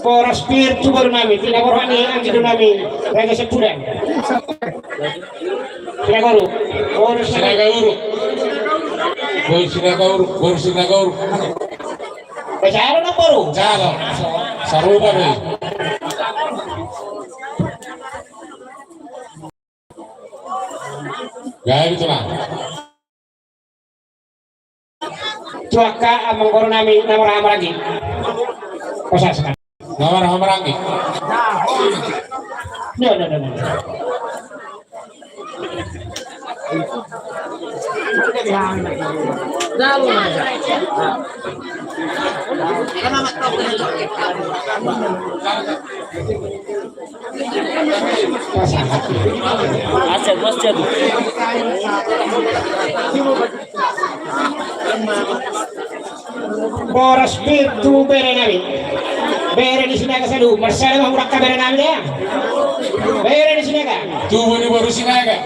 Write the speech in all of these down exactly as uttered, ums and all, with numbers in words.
Boras pir tu boru nami, tina borhat ni anggi do nami, Raja Sepudan. Sinaga Uruk. Boru Sinaga Uruk. Boru Sinaga Uruk, boru Sinaga Uruk. Baca alo na boru. Jalo. Sarupa be. Gabe tu na. Tu angka amangboru nami na marhaha maranggi. Osa sekali. Na marhaha maranggi. Yo, yo, yo, yo. Boras pir tu bere nami. Bere ni Sinaga salu, marsada ma hurang ka bere nami da. Bere ni Sinaga. Tubu ni boru Sinaga.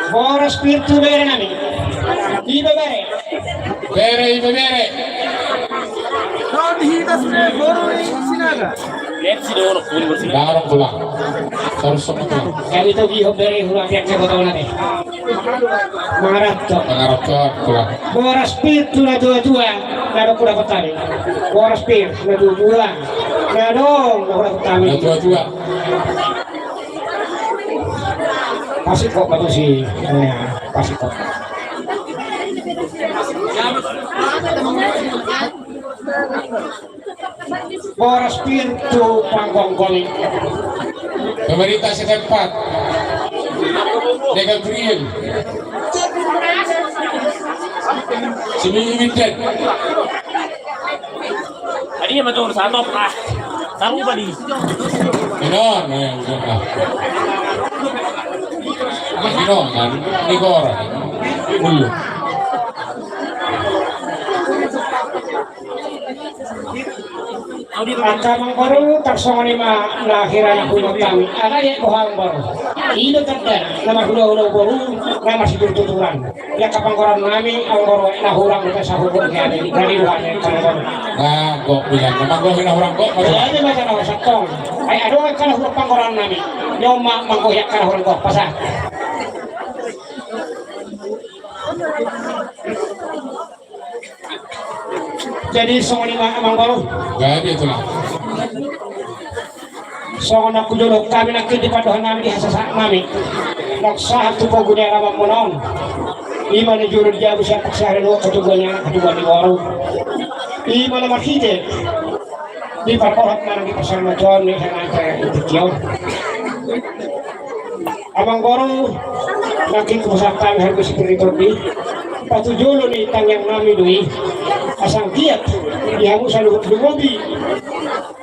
Boras pir tu bere nami. Iba bere. Bere, iba bere. Kau di hita sudah boru Sinaga. Lihat si Doro, boru Sinaga. Doro pulang. Terus sama pulang. Jadi tu gihon bere hurang tiak ke botol nanti. Mangarap tu. Mangarap tu pulang. Boras pir tu na tua-tua. Na dong kuda petani. Boras pir na tua-tua. Na dong kuda petani. Na tua-tua. Pasikok batu si, ya, pasikok. Boras pir tu panggonggomi. Pemerintah setempat. De Gabriel. Sini Minten. Tadi ya betul satu ah. Taruh tadi. Ino, nih, udah lah. Ino, kan, ini kor. Dulu. Angka amangboru, tarsongon i ma na hira na hurang nami. Ala ye boha amangboru. Ino tanda na marhulahula boru na marsituturan. Ia angka panggoran nami, amangboru, na hurang dope sahubur ni ari, dari dua ni panggoran. Nah, gok bilang, memang gok na hurang gok. Jadi macam apa satong? Ai adong angka na hurang panggoran nami. Ia ma manggohi angka na hurang gok, pasa. Jadi songon i ma amangboru. Jadi itulah. Songon na hujolo hami nangkin di pandohan nami di hasasahat nami. Nang sahat tu pogu ni alaman muna on. I ma na juru di jabu sian paksahari luat katubuan ni anak katubuan ni boru. I ma na marhite. Di parporhat manang di parsamatua ni hena angka di tingki on. Amangboru, nangkin hupasahat hami harga sipir ni tondi, patujolo ni tangiang nami do i, asa anggiat di hamu saluhut lumobi,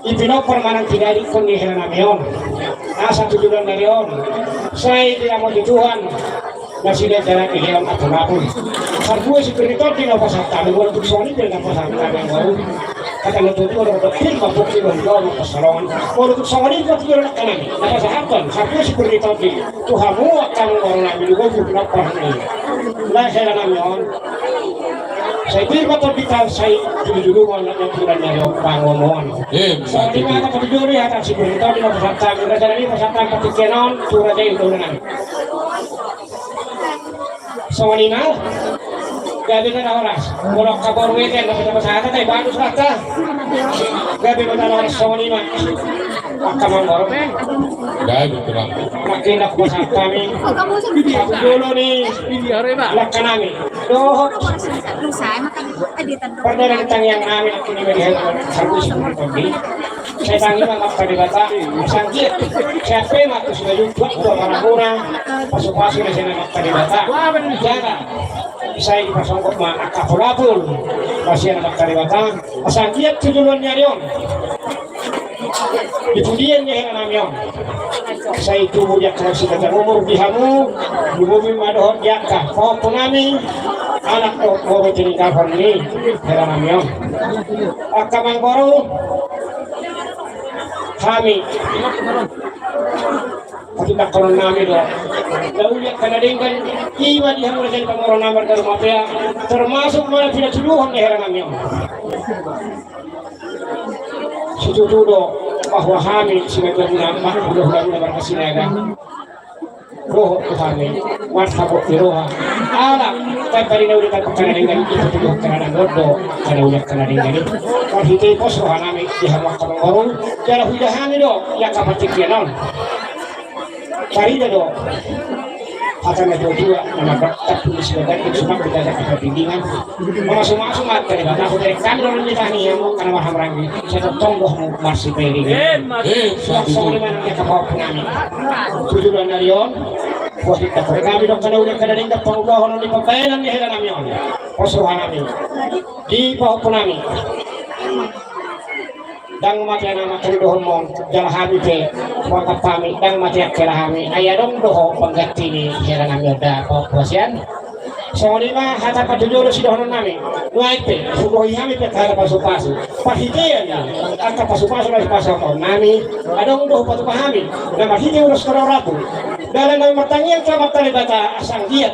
i pinompar manang tinadingkon ni hela nami on, asa tu joloan ni ari on, sai diramoti Tuhan, nasida dalan ni hela on apul-apul. Sarbue sipir ni tondi na hupasahat hami, molo tung songon i pe na hupasahat hami, amangboru. Hata na tutu, ora ora pir ma pokki, ora ora ma pasalongan. Ora ora songon i ma tutu, ora na kanan. Na pasahathon sarbue sipir ni tondi tu hamu angka amangboru nami, lumobi pinompar nami. Lae hela nami on. Sai pir ma tondinta, sai julu-julu ma na juluan ni ari on pangomoan. Eh, songon i ma hata patujolo ni hata sipir ni tondi na hupasahat hami, raja nami, pasahat hami partingkian on tu raja i, ulaon nami. Songon i ma. Gabe ma na horas. Molo angka boru ete na pita pasahat, tai bagus rata. Gabe ma na horas, songon i ma. Angka amangboru. Gabe ma. Nangkin na hupasahat hami. Patujolo ni langka nami. Dohot. Pardalanan tangiang nami nangkin i ma di hela sarbue sipir ni tondi. Sai tangi ma Amanta Debata, asa anggiat sai pe ma tu sila jumpa tu amana muna, pasu-pasu ni sian Amanta Debata. Jala sai dipasonggot ma angka apul-apul sian Amanta Debata, asa anggiat tu joloan ni ari on, di pudian ni hela nami on, sai tubu di angka na singkat umur di hamu, lumobi ma dohot di angka pahompu nami. Anak do boru tininggalhon ni hela nami on. Angka amangboru, hami patindanghonon nami do na uli angka na denggan, i ma di hamu na jadi pamoruon nami marga Rumapea, termasuk ma na pinatuduhon ni hela nami on. Situtu do bahwa hami sibagian na hulahula na marga Sinaga dohot tu hami marhabot ni roha. Ala tanpa di na uli angka na denggan i, ipatuduhon angka na dangdot do angka na uli angka na denggan i. Marhite i pos roha nami di hamu angka amangboru, jala huida hami do di angka partingkian on. Tarida do hata na tuatua na mandok: Tampubolon sibagian, sumak di angka pardingdingan. Mamasumasu ma hata ni Debata, hubereng hami do on di tangan ni hamu angka na marhahamaranggi, sai tongtong do hamu marsipairingiringan. Suang songon i ma nang di angka pahompu nami. Tu joloan ni ari on, huatik do hami do angka na uli angka na denggan pangulahonon ni pambahenan ni hela nami on. Pos roha nami di pahompu nami. Ndang mate na mangkalidohonmon, jala hami pe huanggap hami ndang mate angka hela hami, ai adong do ho pangganti ni hela nami on da, pahompu hasian. Songon i ma hata patujolo sidohonon nami. Nuaeng pe hubohi hami pe angka hata pasupasu. Parhitean angka pasupasu na hupasahat nami, adong do hupatupa hami na marhite ulos na rambu. Dalan na martangiang tu Amanta Debata asa anggiat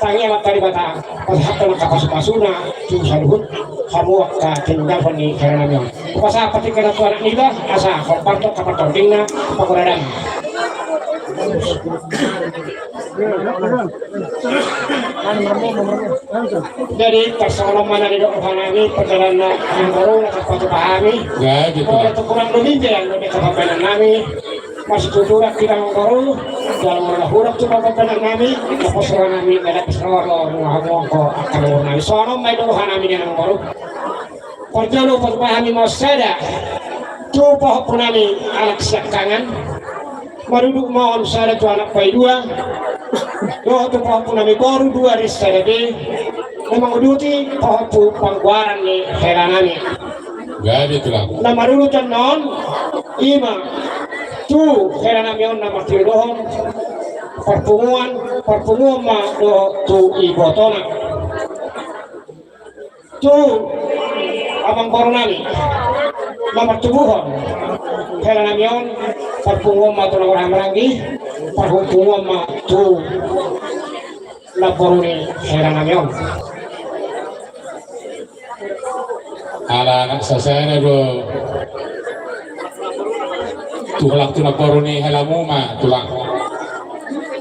tangiang Amanta Debata pasahathon angka pasupasuna tu saluhut hamu angka tininggalhon ni hela nami on. Hupasahat partingkian on tu anak niba asa hombar do angka partordingna, pagoradan. Jadi tarsongon on ma na nidok roha nami, parjalanan na amangboru na tarpatupa hami. Jadi, molo tung kurang lobi pe anggo di angka pambahenan nami, masitutu do hita amangboru, jala molo na hurang tu pambahenan nami, na pos roha nami, na dapot roha do hamu angka amangboru nami. Songon on ma nidok roha nami di amangboru. Parjolo patupa hami ma on sada tu pahompu nami anak siangkangan. Marudut ma on sada tu anak paidua dohot tu pahompu nami boru dua ri sada be, na manguduti pahompu panggoaran ni hela nami. Jadi, Tulang. Na marudut annon i ma tu hela nami on na martinodohon parpunguan, parpunguan ma dohot tu ibotona. Tu amangboru nami na martubuhon hela nami on, parpunguan ma tu na marhahamaranggi, parpunguan ma tu namboru ni hela nami on. Ala anak sasada do Tulang, tu namboru ni helamu ma, Tulang.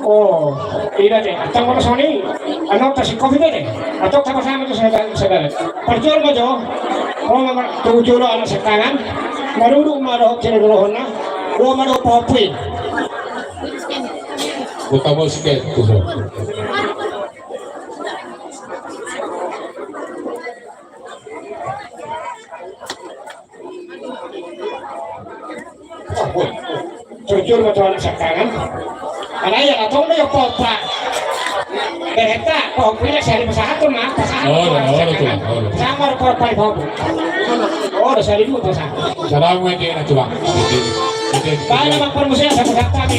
O, ida te, antong molo songon i, annon tasingkop ida te. Antong tapasahat ma tu sada, sada. Parjolo ma jo, ro ma tu jolo anak siangkangan, marudut ma dohot tinodohonna, ro ma dohot pahompu i. Buka musik ya, tuh. Jujur ma tu anak siangkangan. Alai antong do i pahompu. Berhenta pahompu i, sahali pasahaton ma, pasahat. Olo, olo, Tulang, olo. Pasahat ma pahompu. Olo, sahali dua pasahat. Salamu ende na, Tulang. Baen ma parmusik, pasahat hami.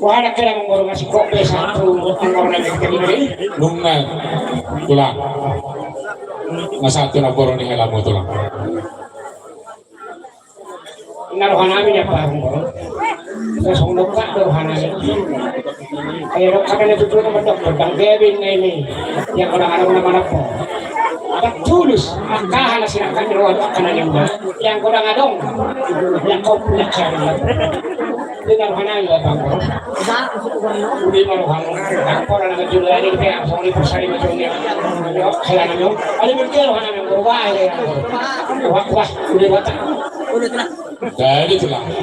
Wah, ada kira mengorong ngasih kok be satu mengorong lagi kita ini. Nungnga, Tulang. Ngasatu na borong ni helamu, Tulang. Ina rohanami na parung. Terus mendokak do rohanami. Ayo, dok, kata dia tutur nama dok, bang Gavin na ini. Yang orang-orang nama apa? Ada tulus, angka hana sinakan di rohan, angka na nyembah. Yang orang adong, yang kau punya cari. Ina rohanami na parung. Uli ma rohanami. Angka orang nama julu ini, kayak langsung di pusat di macam ni. Ayo, saya nanya. Ada berkira rohanami berubah ya. Wah, wah, uli batak. Jadi, Tulang. Eh,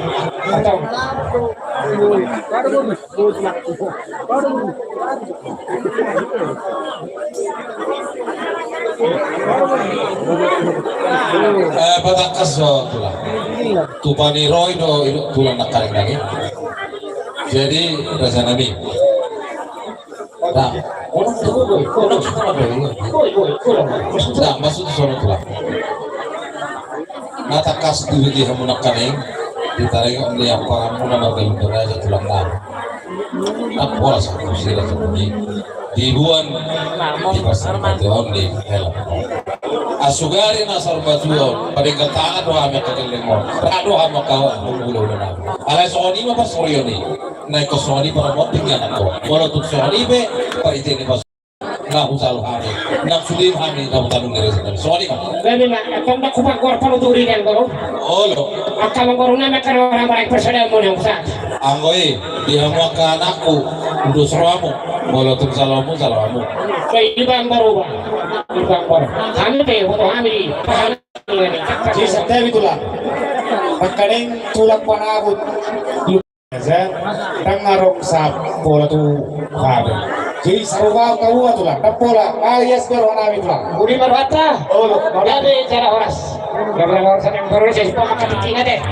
patangkas do, Tulang. Tu paniroi do, Tulang, nangkaning nangin. Jadi, rajanami. Nah, orang tu, orang tu, orang tu. Nah, maksud sono, Tulang. Na tangkas tu di hamu nangkaning, di taringot ni ampanganmuna marga Lumban Raja, Tulang nami. Ndang pola satu sila tu di dibuan di pasar mati on di helm. Asugari na sarbatuon, padenggan tangan do hami angka gelleng on. Ra do hami angka hulahula nami. Alai songon i ma parsorion i. Na ingkon songon i paramoti ni anak on. Molo tung songon i pe, paite ni pas. Na hujalo hami, na sude hami, na hujalo ni resi hami. Songon i ma. Jadi, na, tong dak kupak kuar palu tu ringan baru. Olo. Angka manggoru nami angka orang barang persada mo yang besar. Anggo i, di hamu angka anakku, udos rohamu, molo tung salomu, salomu. Baik, di bang baru, bang. Di bang baru. Kami pe, foto kami di. Jadi, santai, Tulang. Makaning Tulang panabut. Asa, ndang adong sap pola tu hami. Jadi, sarupa tahu, Tulang, ndang pola. Ah, yes, baru nami, Tulang. Uli baru hata. Oh, lo, baru. Jadi, cara horas. Gabe horas yang baru, jadi pemakan tina deh.